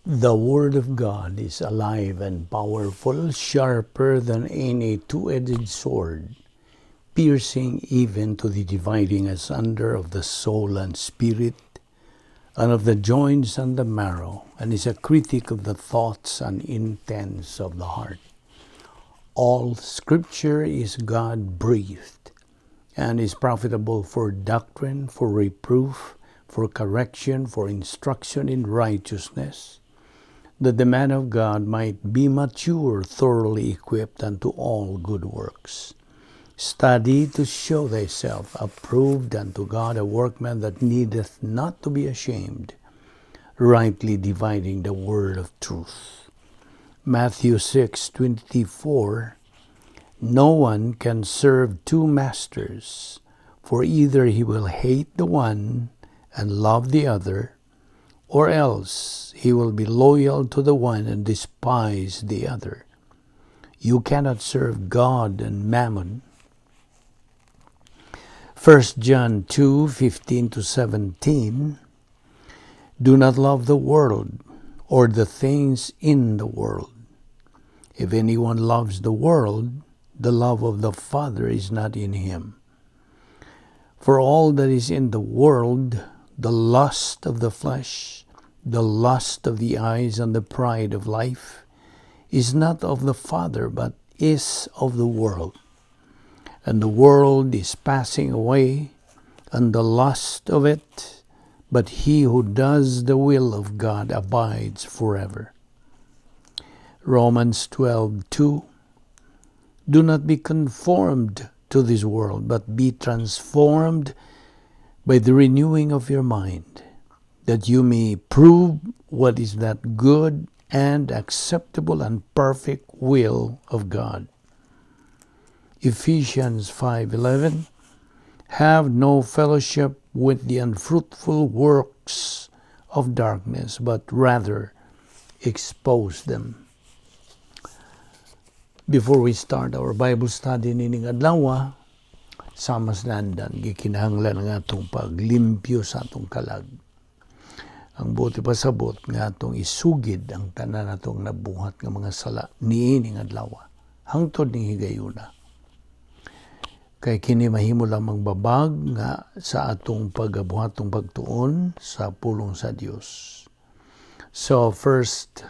The Word of God is alive and powerful, sharper than any two-edged sword, piercing even to the dividing asunder of the soul and spirit, and of the joints and the marrow, and is a critic of the thoughts and intents of the heart. All Scripture is God-breathed, and is profitable for doctrine, for reproof, for correction, for instruction in righteousness, that the man of God might be mature, thoroughly equipped unto all good works. Study to show thyself approved unto God, a workman that needeth not to be ashamed, rightly dividing the word of truth. Matthew 6:24. No one can serve two masters, for either he will hate the one and love the other, or else he will be loyal to the one and despise the other. You cannot serve God and mammon. 1 John 2:15 to 17. Do not love the world or the things in the world. If anyone loves the world, the love of the Father is not in him. For all that is in the world, the lust of the flesh, the lust of the eyes, and the pride of life, is not of the Father, but is of the world. And the world is passing away, and the lust of it, but he who does the will of God abides forever. Romans 12:2. Do not be conformed to this world, but be transformed by the renewing of your mind, that you may prove what is that good and acceptable and perfect will of God. Ephesians 5:11. Have no fellowship with the unfruitful works of darkness, but rather expose them. Before we start our Bible study nining adlaw, sama sa naandan, gikinahanglan ang atong paglimpyo sa atong kalag. Ang buot ipasabot nga atong isugid ang tanan atong nabuhat nga mga sala niining adlaw hangtod ning higayuna. Kay kini mahimo lamang babag nga sa atong pagabuhatong pagtuon sa pulong sa Dios. So first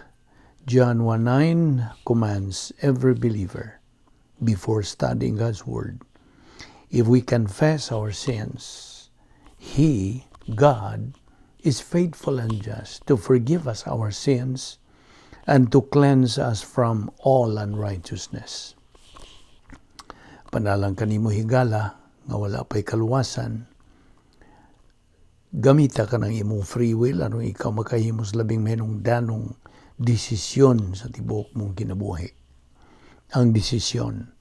John 1:9 commands every believer before studying God's Word, if we confess our sins, He, God, is faithful and just to forgive us our sins and to cleanse us from all unrighteousness. Panalang kanimo, higala, nga wala pa'y kaluwasan, gamita ka ng imong free will aron ikaw makahimos labing mahinungdanong desisyon sa tibuok mong kinabuhi. Ang desisyon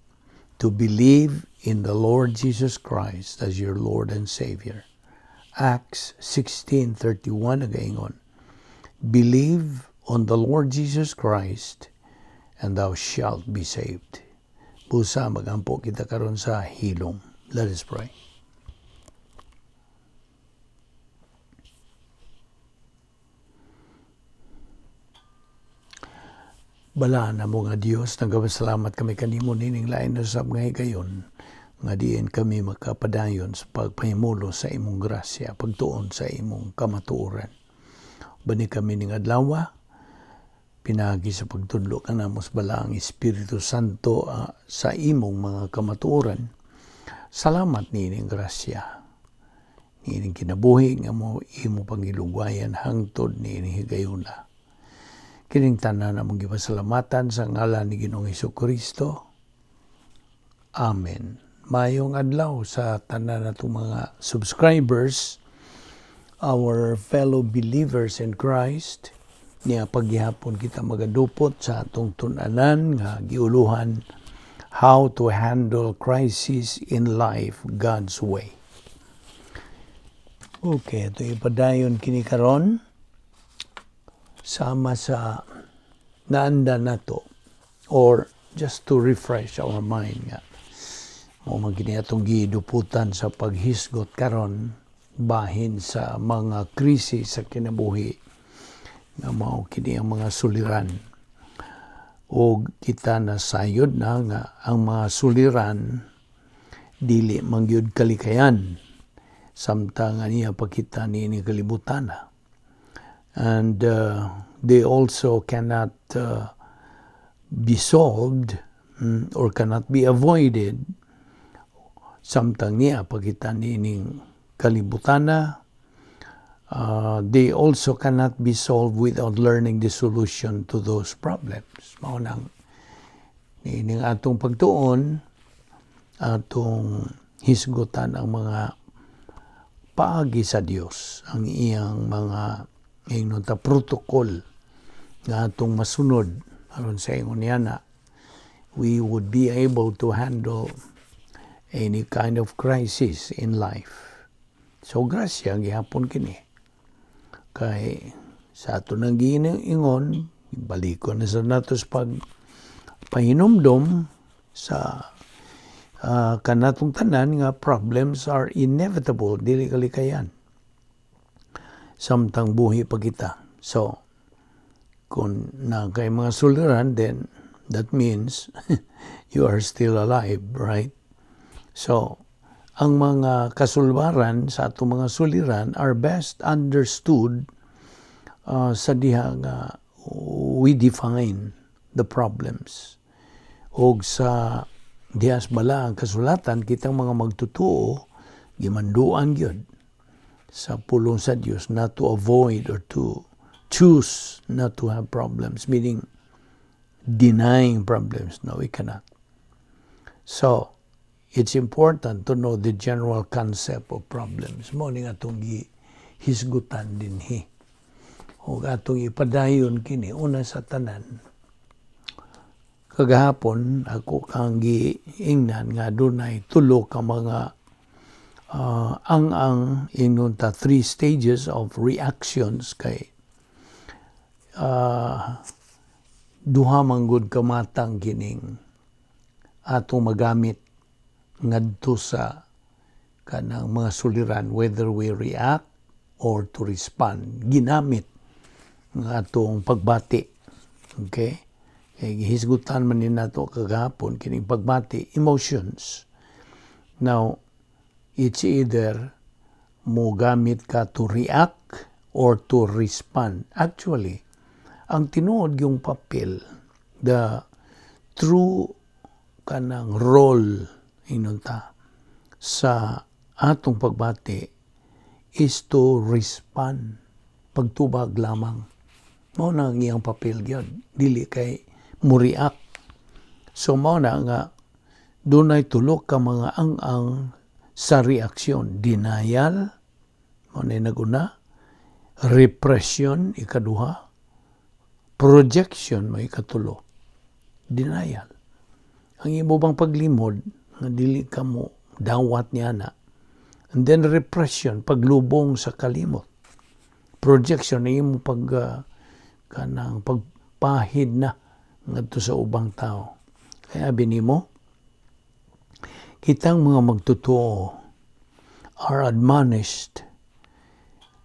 to believe in the Lord Jesus Christ as your Lord and Savior. Acts 16:31 nagaingon, "Believe on the Lord Jesus Christ and thou shalt be saved." Busa magampo kita karon sa hilom. Let us pray. Balaan namo nga Dios, nagapasalamat kami kanimo nining lain na usab nga higayon nga diin kami makapadayon sa pagpahimulo sa imong grasya, pagtuon sa imong kamatuoran. Bani kami ning adlaw, pinaagi sa pagtudlo kanamo sa Balaang Espiritu Santo sa imong mga kamatuoran. Salamat niining grasya, niining kinabuhi nga mo imo pangilugwayan hangtod niining higayuna. Kining tanan among gipasalamatan sa ngalan ni Ginoong Kristo. Amen. Mayong adlaw sa tanan natong mga subscribers, our fellow believers in Christ. Niya paghihapon kita magadupot sa atong tun-anan nga giuluhan "How to Handle Crisis in Life God's Way." Okay, ito ipadayon kini karon sama sa naanda nato or just to refresh our mind nga mao man kini atong giduputan sa paghisgot karon bahin sa mga krisis sa kinabuhi. Nga mao kini ang mga suliran. O kita nasayod na nga ang mga suliran dili man gyud kalikayan samtang ania pa kita niini kalibutan. And they also cannot be solved or cannot be avoided samtang nia pa kita niining kalibutana. They also cannot be solved without learning the solution to those problems. Mao nang niining atong pagtuon, atong hisgutan ang mga paagi sa Dios, ang iyang mga ingnon ta protocol nga atong masunod aron sa ingon niya na we would be able to handle any kind of crisis in life. So grasya gihapon kini. Kay sa ato nang giingon, balikon na sa nato sa pag pahinumdom sa kanatong tanan nga problems are inevitable, dili kalikayan samtang buhi pa kita. So, kung naa kay mga suliran, then that means you are still alive, right? So, ang mga kasulbaran sa atong mga suliran are best understood sa diha nga we define the problems. Og sa diha sa balaang kasulatan, kitang mga magtutuo gimanduan gyud sa pulong sa Dios not to avoid or to choose not to have problems, meaning denying problems. No, we cannot. So, it's important to know the general concept of problems. Mao ni atong gihisgutan dinhi. O atong ipadayon kini una sa tanan. Kagahapon ako kang giingnan nga dunay tulo ka mga ang ingnon ta three stages of reactions kay duha man gud ka matang kining atong magamit ngadto sa kanang mga suliran, whether we react or to respond, ginamit nga atong pagbati. Okay, kay gihisgutan man ni nato kagahapon kining pagbati, emotions. Now, it's either mo gamit ka to react or to respond. Actually, ang tinuod yung papel, the true kanang role ingnon ta sa atong pagbati is to respond, pagtubag lamang. Mao na ang iyang papel gyud, dili kay mo react. So mao na nga dunay tulo ka mga ang-ang sa reaksyon: denial, mao na naguna, repression ikaduha, projection may ikatulo. Denial, ang imo bang paglimod nga dili ka mo dawat niya na. And then repression, paglubong sa kalimot. Projection, ang imo pag kanang pagpahid na ngadto sa ubang tao. Kaya binimo kitang mga magtotoo are admonished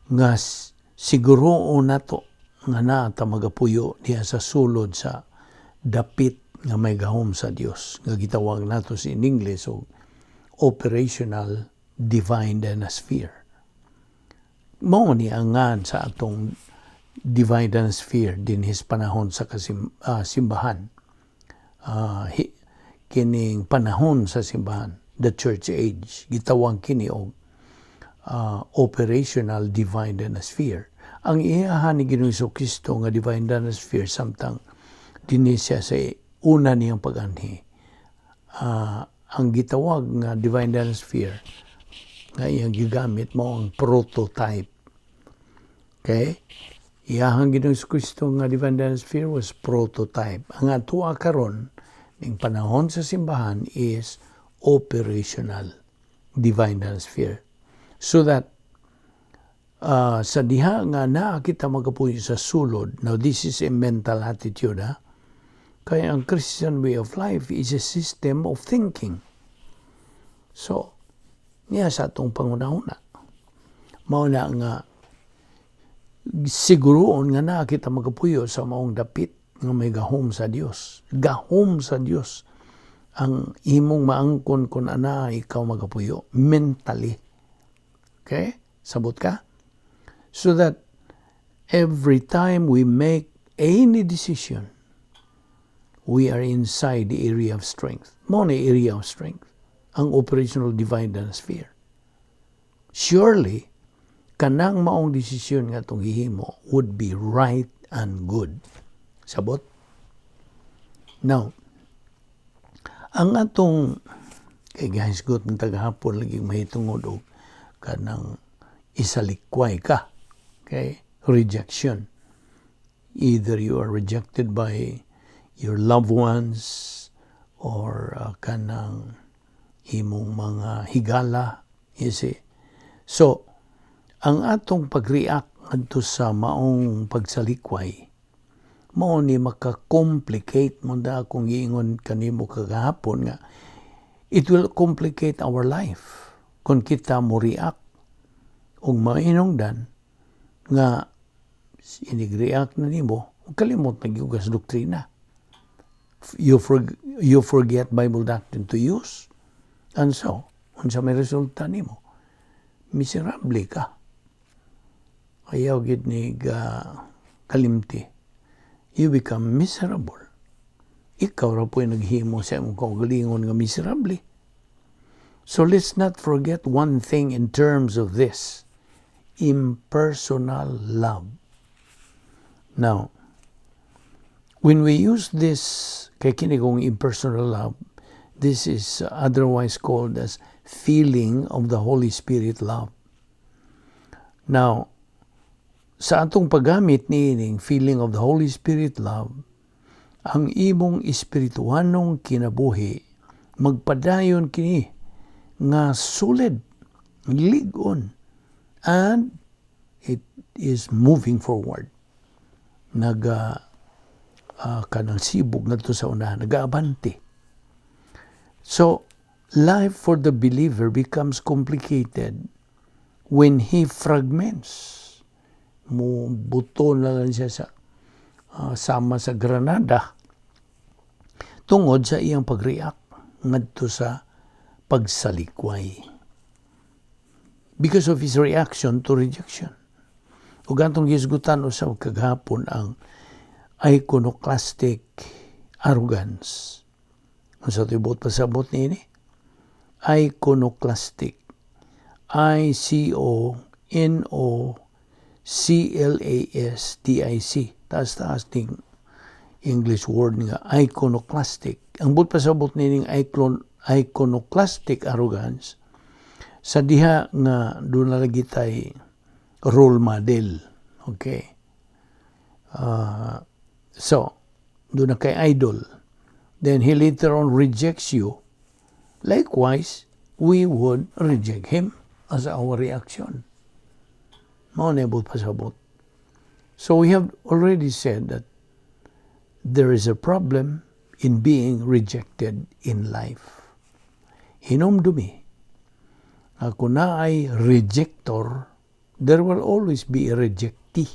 nga siguro nato nga naa ta magapuyo diha sa sulod sa dapit nga may gahom sa Dios nga gitawag nato sa in English og operational divine sphere. Mao ni ang ngan sa atong divine sphere dinhi sa panahon sa simbahan. Kining panahon sa simbahan, the church age, gitawag kini og operational divine sphere. Ang iyahan ni Ginoong Kristo nga divine sphere samtang dinhi siya sa una niyang pag-anhi. Ang gitawag nga divine sphere nga iyang gigamit mao ang prototype. Okay? Iyahang Ginoong Kristo nga divine sphere was prototype. Ang atoa karon ning panahon sa simbahan is operational divine sphere. So that sa diha nga naa kita magapuyo sa sulod. Now, this is a mental attitude, ha? Kaya ang Christian way of life is a system of thinking. So, niya sa atong pangunahuna. Mao na nga Siguroon nga naa kita magapuyo sa maong dapit nga may gahom sa Dios. Gahom sa Dios ang imong maangkon kung ana ikaw magapuyo mentally. Okay? Sabot ka? So that every time we make any decision, we are inside the area of strength. Mao na area of strength ang operational divide and sphere. Surely, kanang maong desisyon nga atong gihimo would be right and good. Sabot? Now, ang atong kay gihisgot ng tagahapon lagi mahitungod og kanang isalikway ka. Okay? Rejection. Either you are rejected by your loved ones or kanang imong mga higala, you see. So, ang atong pag-react ngadto sa maong pagsalikway, mao ni maka-complicate mo da akong giingon kanimo kagahapon nga it will complicate our life kung kita mo react ug mainungdan nga inig-react na nimo, kalimot na gyud sa doktrina. You forget Bible doctrine to use, and so unsa may resulta nimo? Miserable ka. Ayaw gid ni kalimti, you become miserable. Ikaw ra po'y naghimo sa imong kaugalingon nga miserable. So let's not forget one thing in terms of this impersonal love. Now, when we use this kay kini kong impersonal love, this is otherwise called as feeling of the Holy Spirit love. Now, sa atong paggamit niining feeling of the Holy Spirit love, ang imong espirituhanong kinabuhi magpadayon kini nga solid, lig-on, and it is moving forward. Naga kanang sibog ngadto sa unahan, nagaabante. So, life for the believer becomes complicated when he fragments. Mo buto na lang siya sa sama sa granada tungod sa iyang pag-react ngadto sa pagsalikway. Because of his reaction to rejection. Ug atong gisgutan usab kagahapon ang iconoclastic arrogance. Unsa to'y buot pasabot niini? Iconoclastic. I C O N O C L A S T I C. Taas-taas ning English word nga iconoclastic. Ang buot pasabot nining iconoclastic arrogance, sa diha nga duna lagi tay role model. Okay. So, duna kay idol. Then he later on rejects you. Likewise, we would reject him as our reaction. Mao na buot pasabot. So we have already said that there is a problem in being rejected in life. Hinumdumi, ako naay rejector, there will always be a rejectee.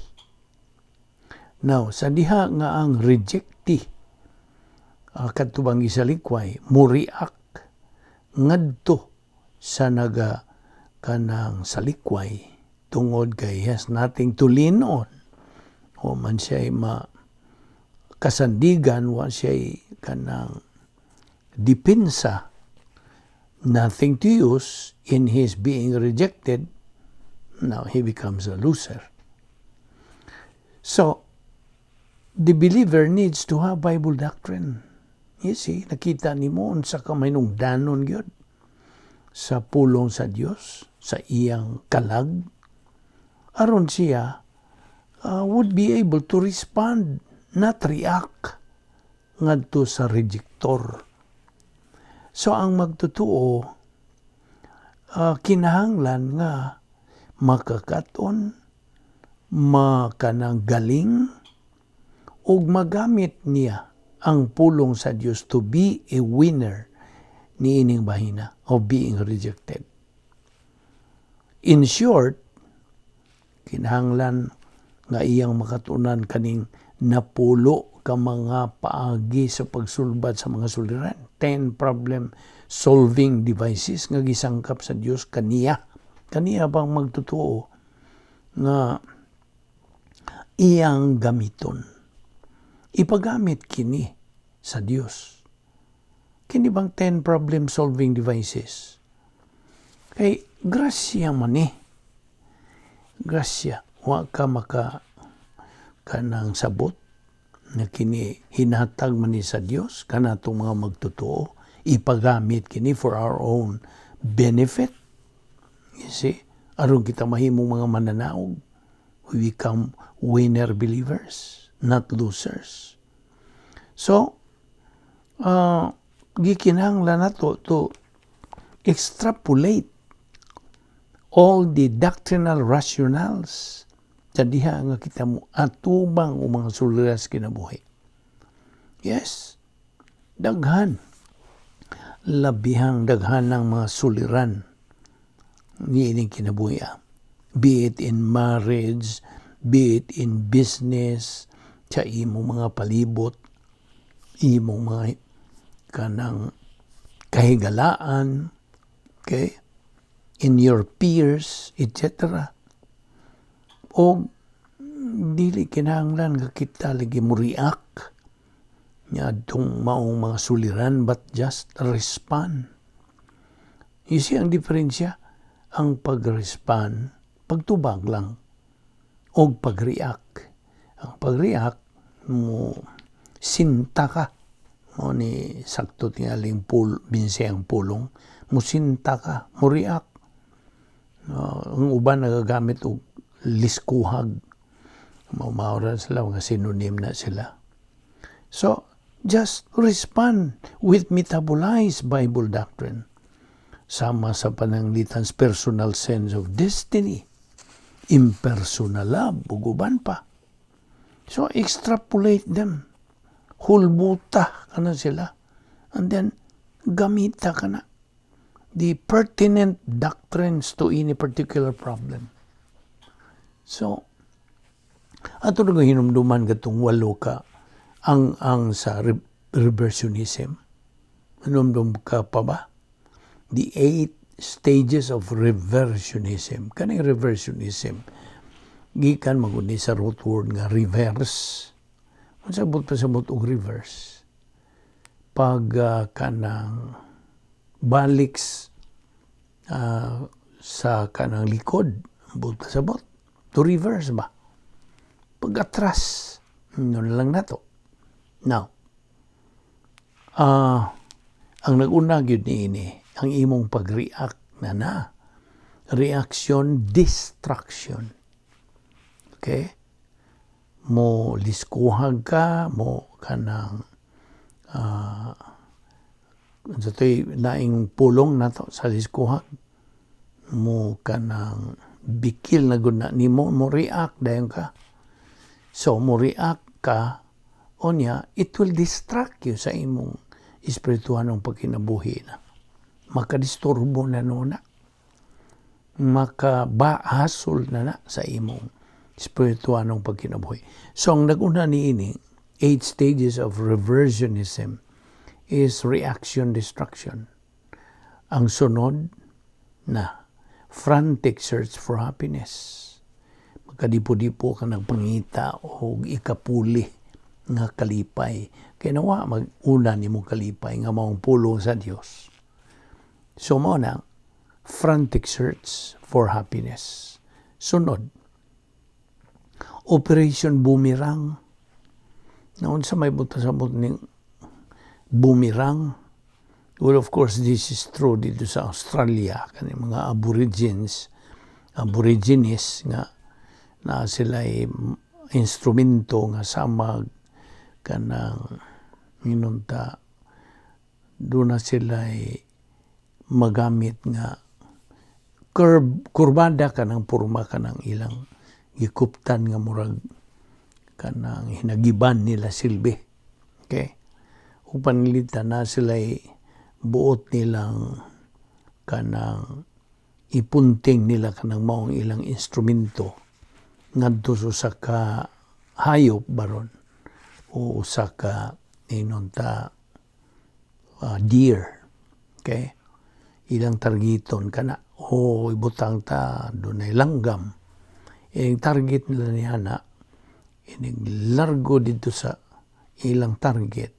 Now, sa diha nga ang rejectee, kadto bang isalikway, mo react ngadto sa naga kanang salikway tungod kay he has nothing to lean on. O man siya ma kasandigan, wa siya kanang depensa, nothing to use in his being rejected, now he becomes a loser. So, the believer needs to have Bible doctrine. You see, nakita nimo unsa ka mahinungdanon gyud sa pulong sa Dios, sa iyang kalag, aron siya would be able to respond, not react ngadto sa rejector. So ang magtotoo, kinahanglan nga makakaton, makanang galing, ug magamit niya ang pulong sa Dios to be a winner niining bahina of being rejected. In short, kinahanglan Nga iyang makatunan kaning 10 ka mga paagi sa pagsulbad sa mga suliran. 10 problem solving devices nga gisangkap sa Dios kaniya. Kaniya bang magtotoo nga iyang gamiton. Ipagamit kini sa Dios. Kini bang 10 problem solving devices? Kay grasya man ni. Grasya. Wa ka maka kanang sabot na kini hinatag man ni sa Dios kanatong mga magtotoo, ipagamit kini for our own benefit. You see, aron kita mahimong mga mananaog, we become winner believers, not losers. So gikinahanglan nato to extrapolate all the doctrinal rationales sa diha nga kita mo atubang o mga suliran sa kinabuhi. Yes, daghan. Labihang daghan ng mga suliran ni ining kinabuhi. Ah. Be it in marriage, be it in business, sa imong mga palibot, imong mga kanang kahigalaan, okay? In your peers, etc. O dili kinahanglan nga kita lagi mo react adtong maong mga suliran, but just respond. You see ang diferensya? Ang pag-respond, pagtubag lang, o pag-react. Ang pag-react, mo sinta ka. Mo ni sakto tingaling pul, binsayang pulong, mo sinta ka, mo react. Ang uban nagagamit og liskuhag. Mao sila, mga synonym na sila. So, just respond with metabolized Bible doctrine. Sama sa pananglitan personal sense of destiny, impersonal love, ug uban pa. So, extrapolate them. Hulbuta ka na sila. And then, gamita ka na the pertinent doctrines to any particular problem. So, ato na hinumduman katong walo ka ang sa reversionism. Hinumdum ka pa ba? The eight stages of reversionism. Kaning reversionism, gikan maguni sa root word nga reverse. Unsa buot pasabot og reverse? Pag kanang balik sa kanang likod, buot pasabot. To reverse ba? Pag-atras, yun lang nato. Now, ang nag-una gyud niini, ang imong pag-react na na. Reaction, destruction. Okay? Mo liskuhag ka, mo kanang sa to'y laing pulong nato sa liskuhag, mo kanang bikil na gud na nimo, mo react dayon ka. So mo react ka, unya it will distract you sa imong espirituhanong pagkinabuhi na makadisturbo na no na makabaasol na na sa imong espirituhanong pagkinabuhi. So ang naguna niini, eight stages of reversionism, is reaction destruction. Ang sunod na, frantic search for happiness. Magkadipo-dipo ka nagpangita og ikapuli nga kalipay. Kay nawa mag-una nimo kalipay nga maong pulong sa Dios. So mao na frantic search for happiness. Sunod, Operation Boomerang. Naunsa may buta sa ning boomerang? Well, of course, this is true dito sa Australia, kani mga aborigines nga na sila ay instrumento nga samag kanang inunta doon na sila ay magamit nga curve, kurbada kanang porma kanang ilang gikuptan nga murag kanang hinagiban nila silbi. Okay? Ug pananglitan na sila buot nilang kanang ipunting nila kanang maong ilang instrumento. Ngadto sa usa ka hayop baron o usa ka, inon ta, deer. Okay? Ilang targeton kana o ibutang ta dunay langgam. Ining target nila niya na ining largo dito sa ilang target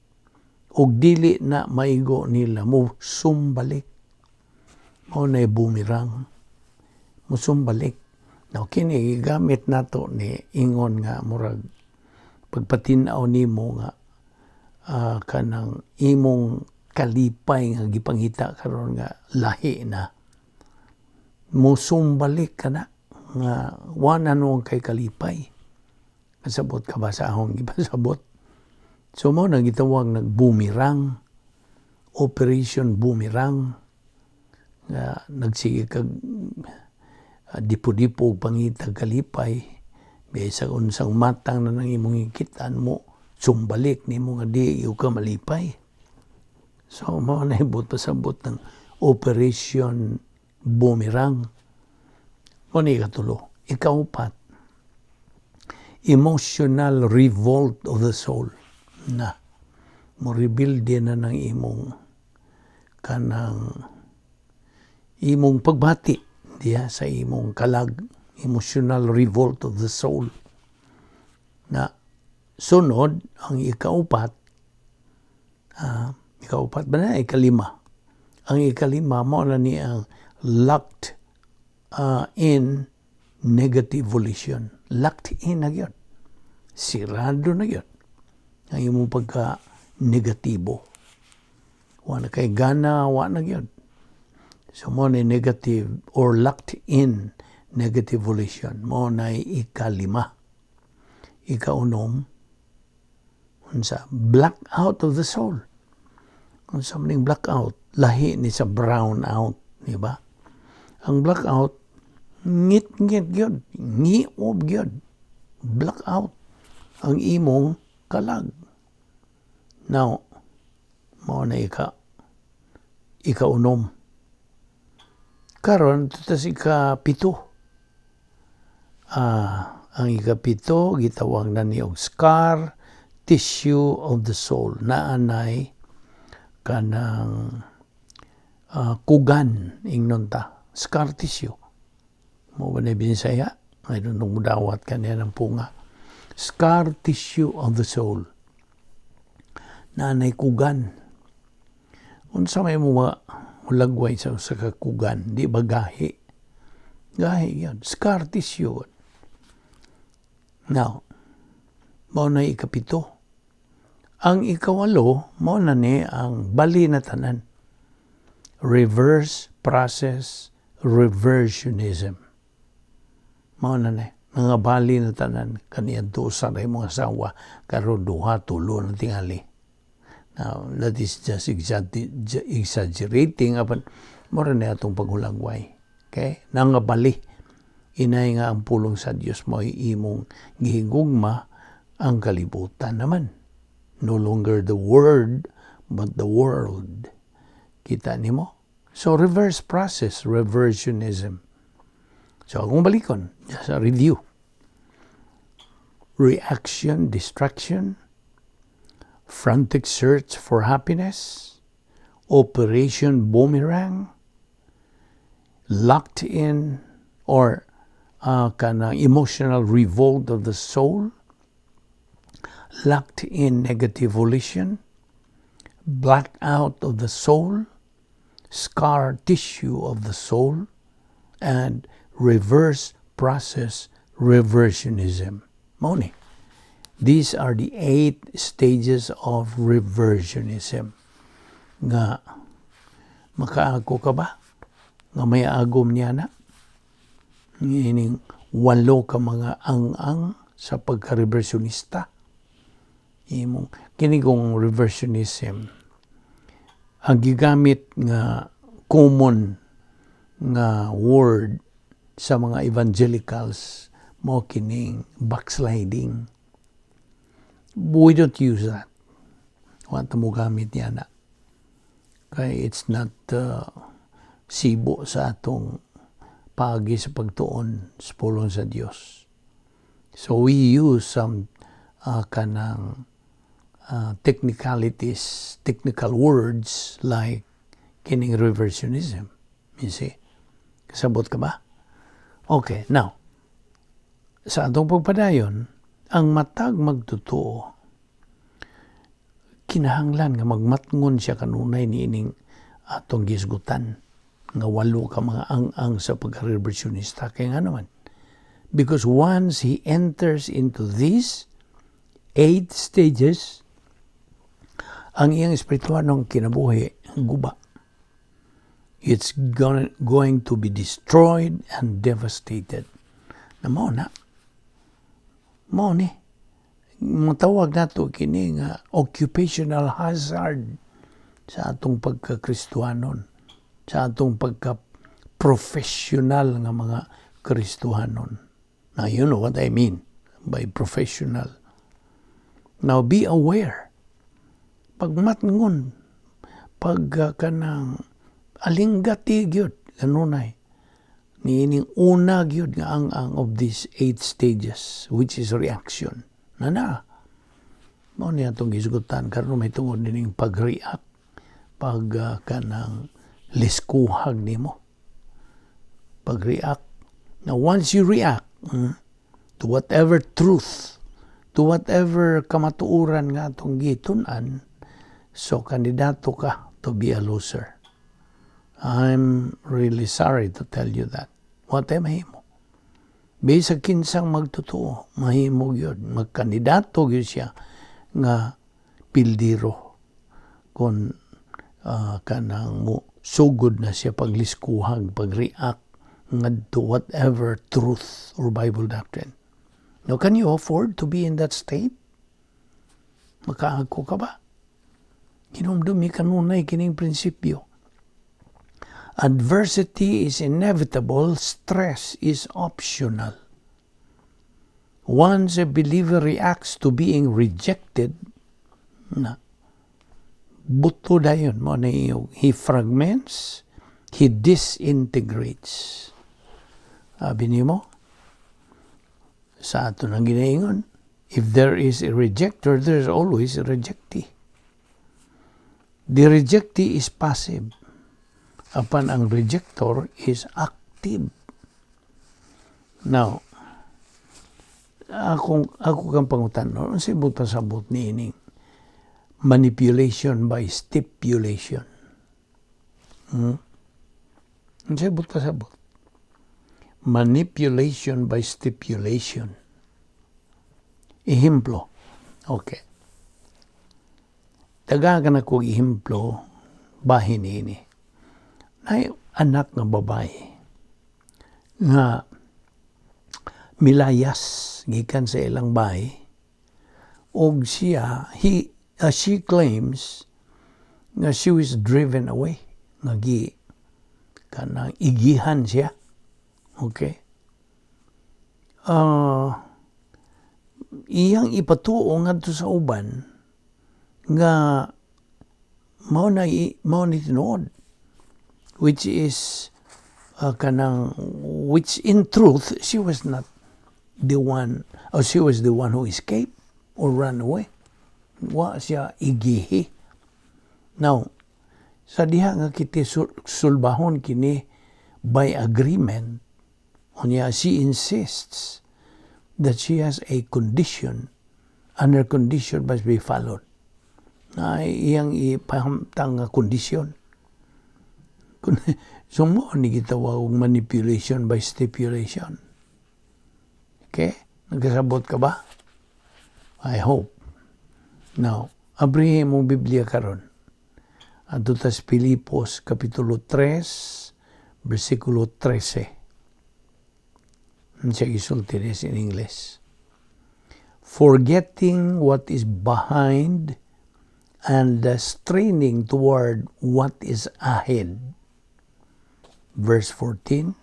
og dili na maigo nila, mo sumbalik. Mao na boomerang, musumbalik. Now kini gigamit nato ni ingon nga murag pagpatin-aw nimo nga kanang imong kalipay nga gipangita karon nga lahi na, musumbalik ka na nga wa na nuon kay kalipay. Kasabot ka ba sa akong gipasabot? So mao na gitawag nag boomerang, Operation Boomerang, nga nagsige kag dipo-dipo og pangita kalipay, bisan unsang matang na nang imong gikitaan mo, sumbalik nimo nga di ka malipay. So mao na ibot pasabot ng Operation Boomerang. Mao ni ikatulo. Ikaupat, emotional revolt of the soul na mo rebelde na ng imong kanang imong pagbati diya sa imong kalag, emotional revolt of the soul. Na sunod ang ikaupat, ikaupat ba na, ikalima? Ang ikalima, mao na ni ang locked in negative volition. Locked in na gyud, sirado na gyud ang imong pagka negatibo. Wa na kay gana, wa na gyud. So mao na negative or locked in negative volition. Mao na ikalima. Ikaunom, unsa? Blackout of the soul. Unsa man ning blackout? Lahi ni sa brown out, di ba? Ang blackout, ngit-ngit gyud, ngiob gyud. Blackout ang imong kalag. Now, mao na ikaunom. Karon tutas ikapito. Ang ikapito gitawag na ni og scar tissue of the soul. Naanay kanang kugan, ingnon ta, scar tissue. Mao ba na Binisaya? I don't know, mudawat kaniya ng punga. Scar tissue of the soul. Naanay kugan. Unsa may mo mulagway sa usa ka kugan, di ba gahi? Gahi yan. Scar tissue. Now, mao na ikapito. Ang ikawalo, mao na ni ang bali na tanan. Reverse process reversionism. Mao na ni. Mga bali na tanan kaniadto sa imong asawa, karon duha, tulo na tingali. Now, that is just exaggerating apan mura na atong paghulagway. Okay? Nangabali. Inay nga ang pulong sa Dios mo imong gihigugma ang kalibutan naman. No longer the word, but the world. Kita nimo? So, reverse process, reversionism. So, akong balikon, just a review. Reaction, distraction, frantic search for happiness, Operation Boomerang, locked in or kanang emotional revolt of the soul, locked in negative volition, blackout of the soul, scar tissue of the soul, and reverse process reversionism. Mao ni. These are the eight stages of reversionism. Nga makaako ka ba? Nga may agom niya na? Ining walo ka mga ang-ang sa pagka-reversionista. Imong kini kong reversionism ang gigamit nga common nga word sa mga evangelicals mo kining backsliding. We don't use that. Wa ta mo gamit niya na. Kay it's not sibo sa atong pagi sa pagtuon sa pulong sa Dios. So we use some kanang technicalities, technical words like kining reversionism. You see? Kasabot ka ba? Okay, now, sa atong pagpadayon, ang matag magtotoo, kinahanglan nga magmatngon siya kanunay niining atong gisgutan nga walo ka mga ang-ang sa pagka-reversionista. Kaya nga naman, because once he enters into these eight stages, ang iyang espirituanong kinabuhi guba. It's going to be destroyed and devastated. Na mao na. Mao ni. Matawag nato kini nga occupational hazard sa atong pagka-Kristohanon, sa atong pagka-professional nga mga Kristohanon. Now, you know what I mean by professional. Now, be aware. Pagmatngon, pag kanang alinggati gyud kanunay niining una gyud nga ang of these eight stages, which is reaction na na mao ni atong gisgutan karon, may tungod nining pag-react, pag kanang liskuhag nimo pag-react. Now, once you react to whatever truth, to whatever kamatuoran nga atong gitun-an, so kandidato ka to be a loser. I'm really sorry to tell you that. Wa tay mahimo. Bisag kinsang magtotoo, mahimo gyud. Magkandidato gyud siya nga pildiro kung kanang mo sugod na siya pagliskuhag, pag-react ngadto whatever truth or Bible doctrine. Now, can you afford to be in that state? Makaako ka ba? Hinumdumi kanunay kining prinsipyo. Adversity is inevitable, stress is optional. Once a believer reacts to being rejected, na buto dayon mo na iyo. He fragments, he disintegrates. Sabi nimo, sa ato nang ginaingon, if there is a rejector, there is always a rejectee. The rejectee is passive, apan ang rejector is active. Now, ako kang pangutan-on, unsay buot pasabot niining manipulation by stipulation? Unsay buot pasabot? Manipulation by stipulation. Ehemplo. Okay. Tagaan ako ehemplo bahin ini. Nay anak nga babae nga milayas gikan sa ilang bahay og siya he she claims nga she was driven away, nga gi kanang igihan siya, okay? Iyang ipatuo ngadto sa uban nga mao ni tinuod, which is kanang which in truth she was not the one, or she was the one who escaped or ran away. Wa siya igihi. Now, sa diha nga kiti sulbahon kini by agreement, unya she insists that she has a condition and her condition must be followed, na iyang ipahamtang nga kondisyon. So mao ni gitawag og manipulation by stipulation. Okay? Nagkasabot ka ba? I hope. Now, abrihin mo Biblia karon. Adto tas Filipos Kapitulo 3, versikulo 13. Siya gisulti this in English. "Forgetting what is behind and straining toward what is ahead." Verse 14.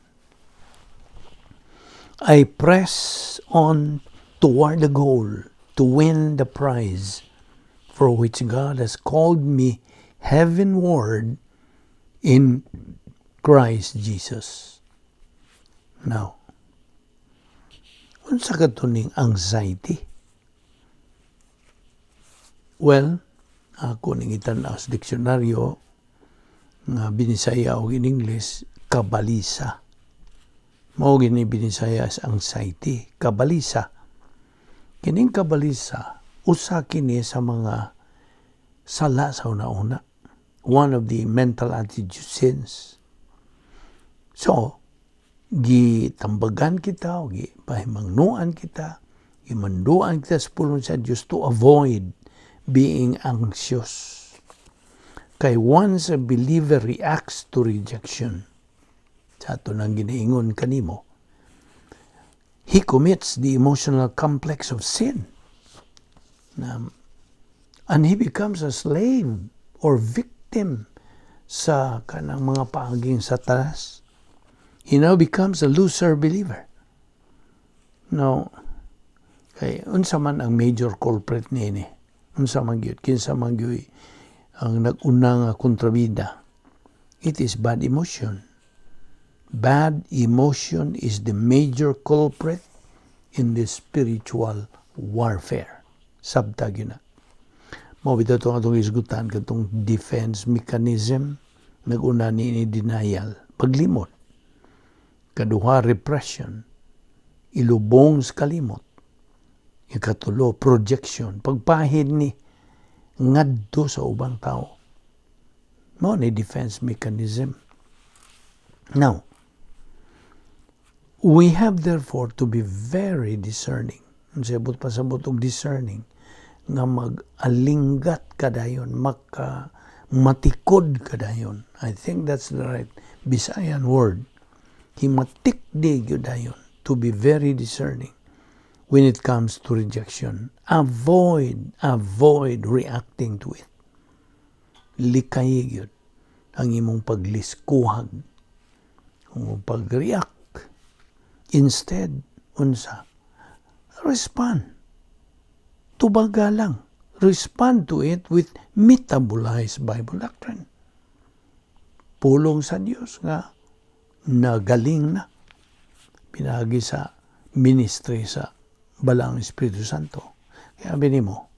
"I press on toward the goal to win the prize for which God has called me heavenward in Christ Jesus." Now, Unsa kato ning anxiety? Well, ako ning itan-aw sa diksyonaryo nga binisaya og in English, kabalisa. Mao gini binisaya sa anxiety, kabalisa. Kining kabalisa, usa kini sa mga sala sa una-una. One of the mental attitude sins. So, gitambagan kita, o gipahimangnuan kita, gimanduan kita sa pulong sa Dios to avoid being anxious. Kay once a believer reacts to rejection, sa ato nang ginaingon kanimo, he commits the emotional complex of sin. Na, and he becomes a slave or victim sa kanang mga paaging Satanas. He now becomes a loser believer. Now, kay unsa man ang major culprit niini? Unsa man gyud? Kinsa man gyud ang nag-una nga kontrabida? It is bad emotion. Bad emotion is the major culprit in the spiritual warfare. Sabta gyud na. Mao bitaw itong atong isgutan katong defense mechanism. Nag-una ni denial, paglimot. Kaduha, repression, ilubong sa kalimot. Ikatulo, projection, pagpahid ni ngadto sa ubang tao. Mao ni defense mechanism. Now, we have therefore to be very discerning. Unsay buot pasabot og discerning? Nga mag-alinggat kadayon, maka matikod kadayon. I think that's the right Bisayan word. Himatikdi gyud dayon, to be very discerning when it comes to rejection. Avoid reacting to it. Likay gyud ang imong pagliskuhag o pag-react. Instead, unsa? Respond. Tubaga lang. Respond to it with metabolized Bible doctrine. Pulong sa Dios nga nagaling na pinagi sa ministry sa Balaang Espiritu Santo. Kaya abi mo,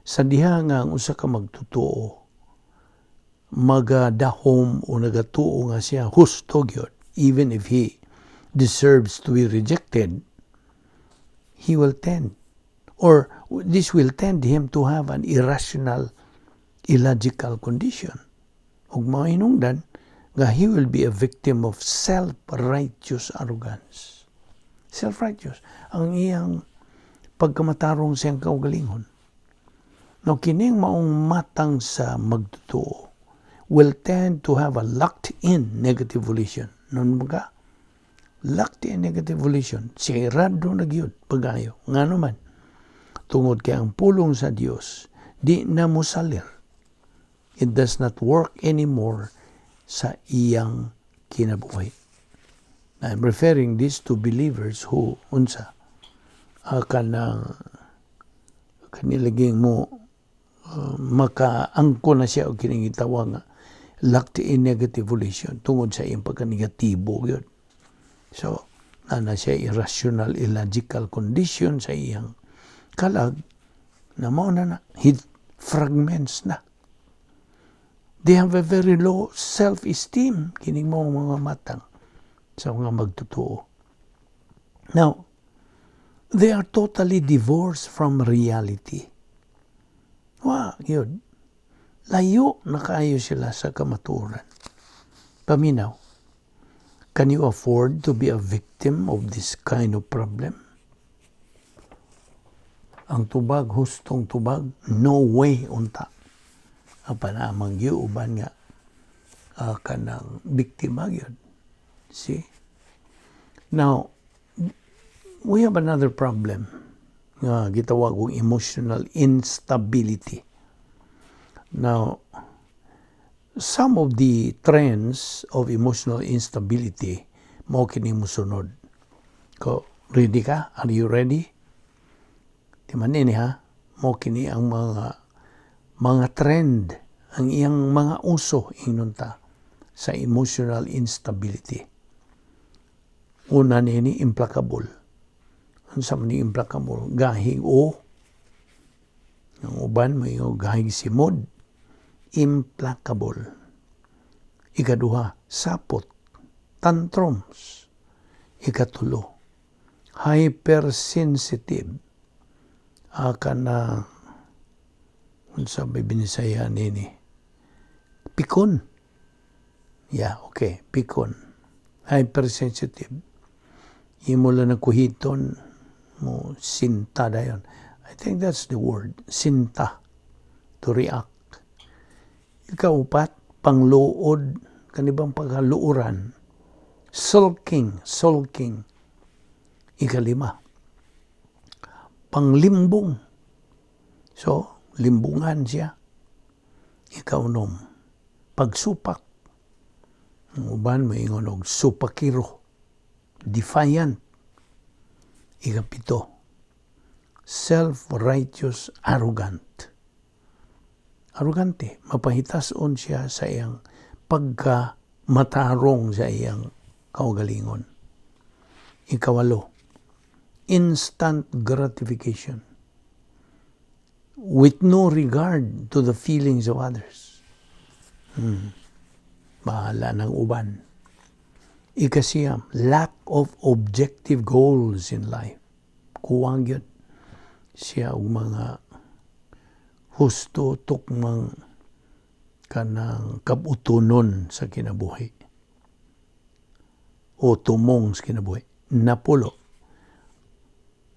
sa diha nga ang usa ka magtotoo magadahom o nagatuo nga siya husto gyud, even if he deserves to be rejected, he will tend or this will tend him to have an irrational, illogical condition. Ug mahinungdan nga he will be a victim of self-righteous arrogance. Self-righteous. Ang iyang pagkamatarong siyang kaugalingon. No, kining maong matang sa magtotoo will tend to have a locked-in negative volition. Nun ba? Locked in negative volition. Sirado na gyud pagayo. Ngano man? Tungod kay ang pulong sa Dios di na mosalir. It does not work anymore sa iyang kinabuhi. I'm referring this to believers who unsa kanang kanilaging mo makaangko na siya og kining gitawag nga locked in negative volition tungod sa iyang pagka-negatibo gyud. So, na siya irrational, illogical condition sa iyang kalag na mao na na, he fragments na. They have a very low self-esteem, kining mo mga matang sa mga magtotoo. Now, they are totally divorced from reality. Wa, yun. Layo na kaayo sila sa kamatuoran. Paminaw, can you afford to be a victim of this kind of problem? Ang tubag, hustong tubag, no way unta. Apan amang uban nga kanang biktima gyud. See? Now, we have another problem nga gitawag og emotional instability. Now, some of the trends of emotional instability mao kini mosunod. Ko, ready ka? Are you ready? Di man ini ha, mao kini ang mga trend, ang iyang mga uso ingnon ta sa emotional instability. Una nini, implacable. Unsa man ni implacable? Gahig o ang uban mo gahig simod. Implacable. Ikaduha, sapot. Tantrums. Ikatulo, hypersensitive. Kana unsa may Binisaya nini? Pikon. Yeah, okay, pikon. Hypersensitive. Imo lang na kuhiton mo sinta dayon. I think that's the word, sinta, to react. Ikaupat, pangluod, kanibang paghaluoran, sulking, sulking. Ikalima, panglimbong. So, limbungan siya. Ikaunom, pagsupak. Ang uban moingon og supakiro, defiant. Ikapito, self-righteous, arrogant. Arrogante, mapahitason siya sa iyang pagka matarong sa iyang kaugalingon. Ikawalo, instant gratification with no regard to the feelings of others. Bahala ng uban. Ikasiyam, lack of objective goals in life. Kuwang yun siya og mga husto tukmang kanang kabutonon sa kinabuhi o tumong sa kinabuhi. Napulo,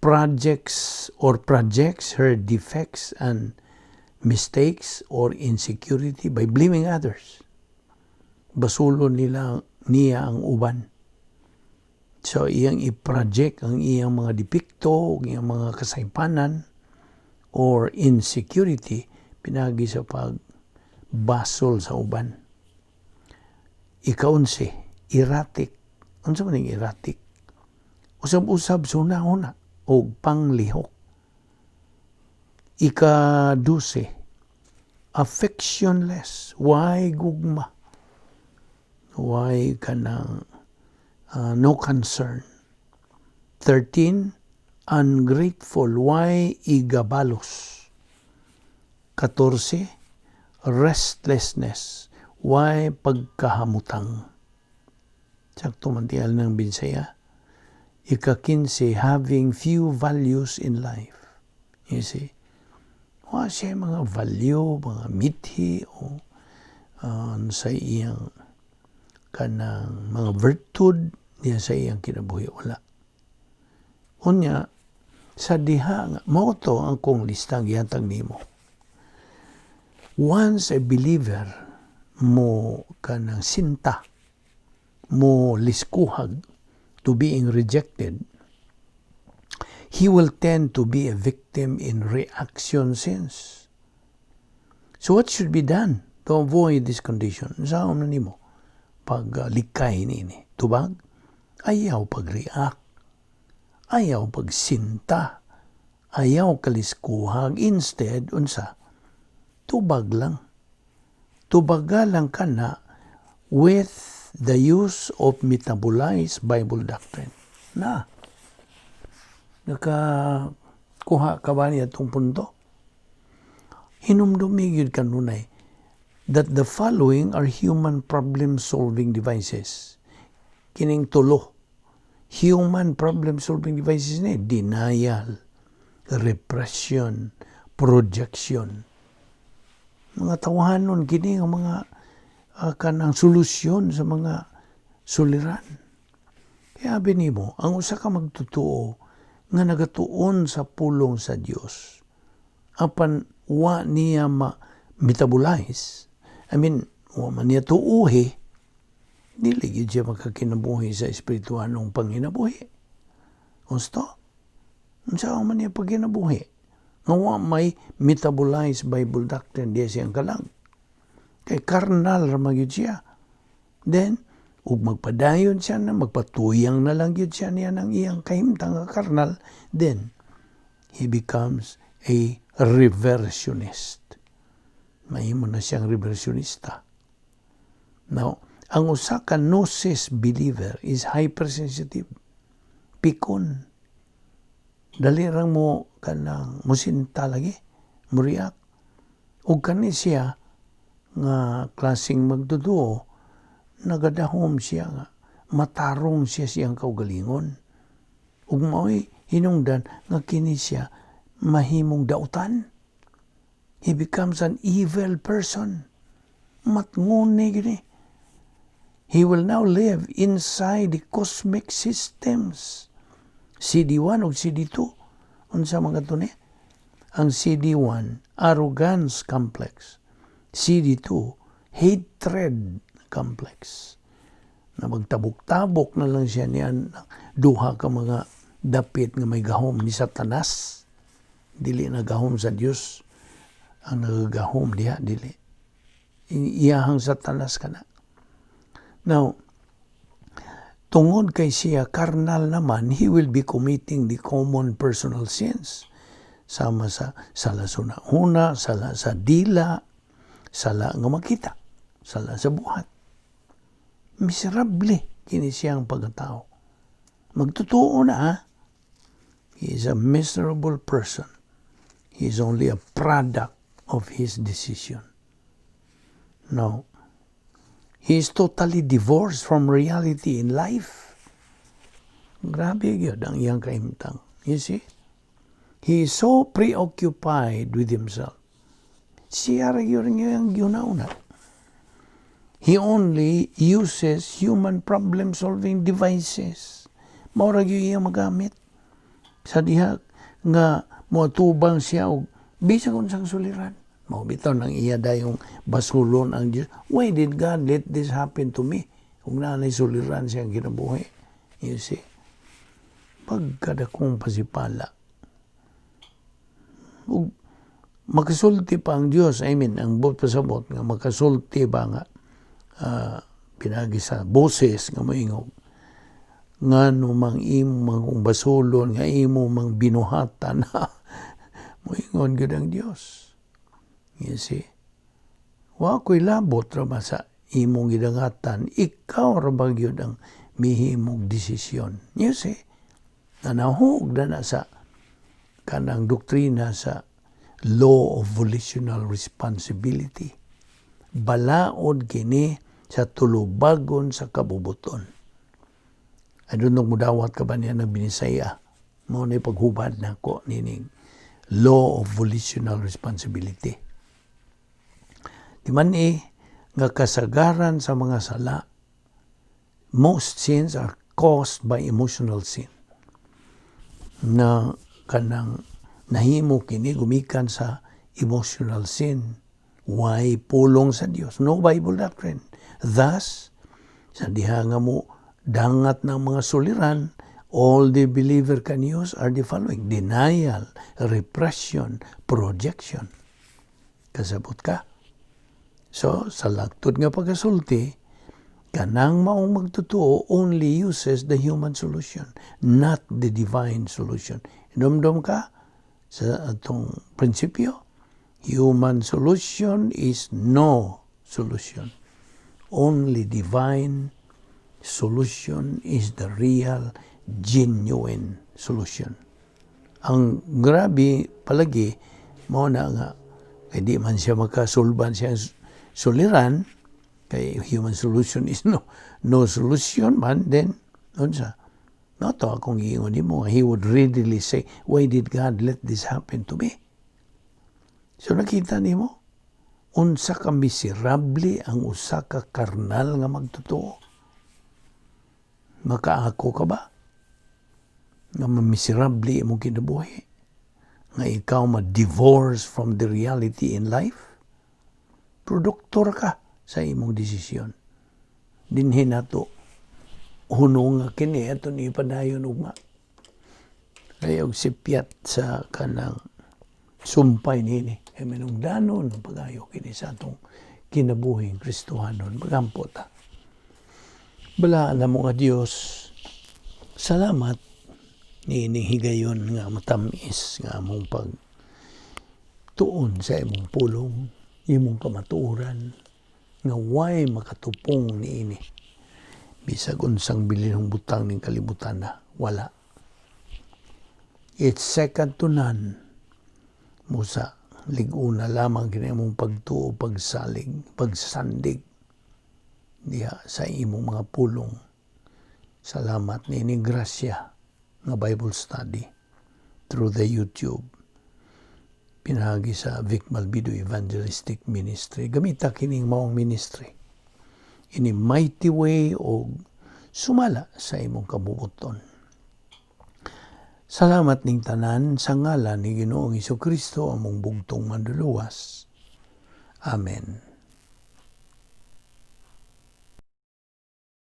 projects or projects her defects and mistakes or insecurity by blaming others. Basulo nila niya ang uban. So iyang i-project ang iyang mga depekto, ang iyang mga kasaypanan or insecurity pinagi sa pagbasol sa uban. Ikaunse, erratic. Unsa man ning erratic? Usab-usab sa huna-huna o panglihok. Ika-12, affectionless. Way gugma? Way kanang no concern? 13, ungrateful. Way igabalos? 14, restlessness. Way pagkahamutang? Sakto man tingali ng Binsaya. Ika-15, having few values in life. You see? Wa siya mga value, mga mithi o sa iyang kanang mga virtud niya sa iyang kinabuhi, wala. Unya sa diha nga mao to ang kong listang gihatag nimo. Once a believer mo kanang sinta, mo liskuhag to being rejected, he will tend to be a victim in reaction sins. So what should be done to avoid this condition? Unsaon na nimo paglikay niini? Tubag, ayaw pag-react, ayaw pagsinta, ayaw kaliskuhag. Instead, unsa? Tubag lang. Tubaga lang ka na with the use of metabolized Bible doctrine. Na, nakakuha ka ba niya itong punto? Hinumdumi gyud kanunay that the following are human problem-solving devices. Kining tulo. Human problem-solving devices ni denial, repression, projection. Mga tawahanon kini ang mga kanang solusyon sa mga suliran. Kaya abi nimo, ang usa ka magtotoo nga nagatuon sa pulong sa Dios, apan wa niya ma metabolize. I mean, wa man niya tuuhi, dili gyud siya makakinabuhi sa espirituhanong panginabuhi. Gusto? Unsa man niya pagkinabuhi? Nga wa may metabolized Bible doctrine diya siyang kalag. Kay karnal ra man gyud siya. Then, ug magpadayon siya na, magpatuyang na lang gyud siya niya ng iyang kahimtang nga karnal, then, he becomes a reversionist. Mahimo na siyang reversionista. Now, ang usa ka gnosis believer is hypersensitive. Pikon. Dali rang mo kanang musinta lagi, mo react. Ug kani siya nga klaseng magtotoo, nagadahom siya nga matarong siya siyang kaugalingon. Ug mao'y hinungdan nga kini siya mahimong dautan. He becomes an evil person. Matngon ni gini. He will now live inside the cosmic systems. CD1 o CD2. Unsa mga to ni? Ang CD1, arrogance complex. CD2, hatred complex. Na magtabok-tabok na lang siya niyan duha ka mga dapit nga may gahom ni Satanas. Dili na gahom sa Dios ang nagagahom diha, dili. Iyahang Satanas kana. Now, tungod kay siya carnal naman, he will be committing the common personal sins. Sama sa sala sa huna, sala sa dila, sala nga makita, sala sa buhat. Miserable kini siyang pagkatao. Magtotoo na ha. He is a miserable person. He is only a product of his decision. No. He is totally divorced from reality in life. Grabe gyud ang iyang kaimtang. You see? He is so preoccupied with himself. Siya ra gyud ang iyang gihuna-huna. He only uses human problem-solving devices. Mao ra gyud iyang magamit. Sa diha nga moatubang siya og bisag unsang suliran. Mao bitaw nang iya dayong basulon ang Dios. "Why did God let this happen to me?" Kung naa suliran siyang kinabuhi. You see? Pagkadakong pasipala. Ug makasulti pa ang Dios, I mean, ang buot pasabot nga makasulti ba nga pinagi sa boses nga moingog ngano mang imo mang basulon nga imo mang binuhatan, moingon gyud ang Dios. You see? Wa ko'y labot ra ba sa imong gidangatan, ikaw ra ba gyud ang mihimog desisyon? You see? Nanahog na na sa kanang doktrina sa law of volitional responsibility. Balaod kini sa tulubagon sa kabubuton. I don't know mudawat ka ba niya ng Binisaya. Mao na paghubad nako nining law of volitional responsibility. Di man eh, nga kasagaran sa mga sala, most sins are caused by emotional sin. Na kanang nahimo kini gumikan sa emotional sin. Why pulong sa Dios? No Bible doctrine. Thus, sa diha nga mo dangat ng mga suliran, all the believer can use are the following: denial, repression, projection. Kasabot ka? So, sa lagtod nga pagkasulti, kanang maong magtotoo only uses the human solution, not the divine solution. Inomdom ka sa atong prinsipyo, human solution is no solution. Only divine solution is the real, genuine solution. Ang grabe palagi, mao na nga, kay di man siya makasulban siyang suliran, kay human solution is no solution man, then, unsa? No, to akong giingon nimo, he would readily say, "Why did God let this happen to me?" So nakita nimo, unsa ka miserable ang usa ka karnal nga magtotoo. Makaako ka ba nga mamiserable imong kinabuhi? Nga ikaw ma-divorce from the reality in life? Produktor ka sa imong desisyon. Dinhi nato hunong nga kini ato ni padayon ugma. Kay og sipyat sa kanang sumpay niini. Kay manungdanon pagayo kini sa atong kinabuhing Kristohanon. Magampo ta. Balaan namo nga Dios, salamat niining higayon nga matamis nga among pag tuon sa imong pulong, imong kamatuoran, nga way makatupong niini. Bisag unsang bilinhong butang ning kalibutan na, wala. It's second to none. Busa, lig-una lamang kini imong pagtuo, pagsalig, pagsandig diha sa imong mga pulong. Salamat niining grasya nga Bible study through the YouTube. Pinaagi sa Vic Malbido Evangelistic Ministry. Gamita kining maong ministry in a mighty way o sumala sa imong kabuoton. Salamat ning tanan sa ngalan ni Ginoong Kristo, among bugtong Manluluwas. Amen.